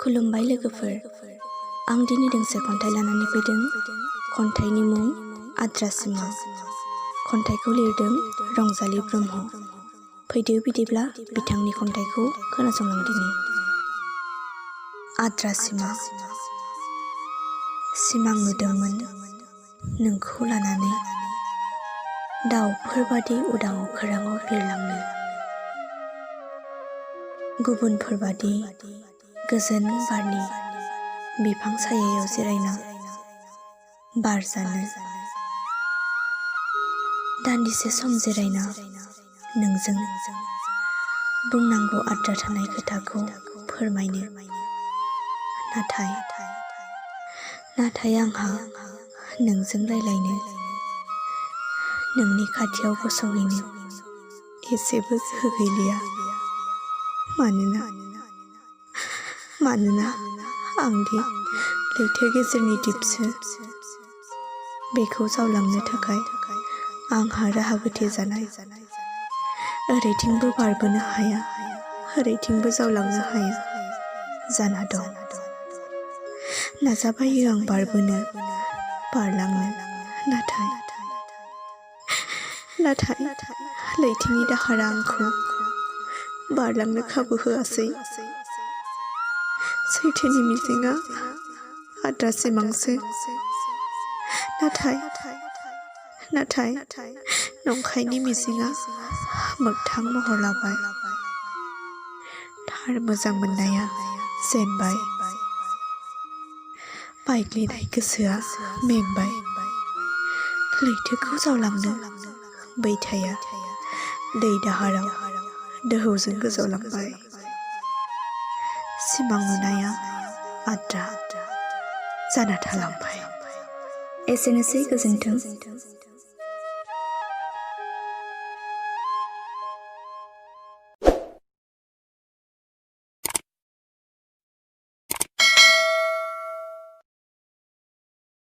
खुलुमबाय लोगोफोर, आं दिनै दोंसे खन्थाइ लानानै फैदों। खन्थाइनि मुं आद्रा सिमां। खन्थाइखौ लिरदों रंजालि ब्रह्म। फैदो बिदिब्ला बिथांनि खन्थाइखौ खोनासंलांदिनि। आद्रा सिमां। सिमां नुदोंमोन नोंखौ लानानै, दाउफोरबादि उदां अख्राङाव बिरलांनो, गुबुनफोरबादि गोजोन बारनि बिफां सायायाव जिरायना बार जानो, दान्दिसे सम जिरायना नोंजों बुंनांगौ आद्रा थानाय खोथाखौ फोरमायनो। नाथाय आंहा नोंजों रायलायनो, नोंनि खाथियाव गसंहैनो एसेबो गोहो गैलिया। मानोना आंदि लैथो गेजेरनि दिपसो, बेखौ जावलांनो थाखाय आंहा राहा गोथे जानाय। ओरैथिंबो बारबोनो हाया, ओरैथिंबो जावलांनो हाया जाना दं। नाजाबायो आं बारबोनो, बारलांनो, नाथाय लैथोनि दाहारा आंखौ बारलांनो खाबु होआसै। सैथोनि मिजिंआ आद्रा सिमांसो, नाथाय नंखायनि मिजिंआ मोगथां महर लाबाय। थार मोजां मोननाया जेनबाय, बायग्लिनाय गोसोआ मेंबाय। लैथोखौ जावलांनो बैथाया दै दाहाराव दोहौजों गोजावलांबाय। सिमां नुनाया आद्रा जाना थालांबाय। एसेनोसै, गोजोन्थों।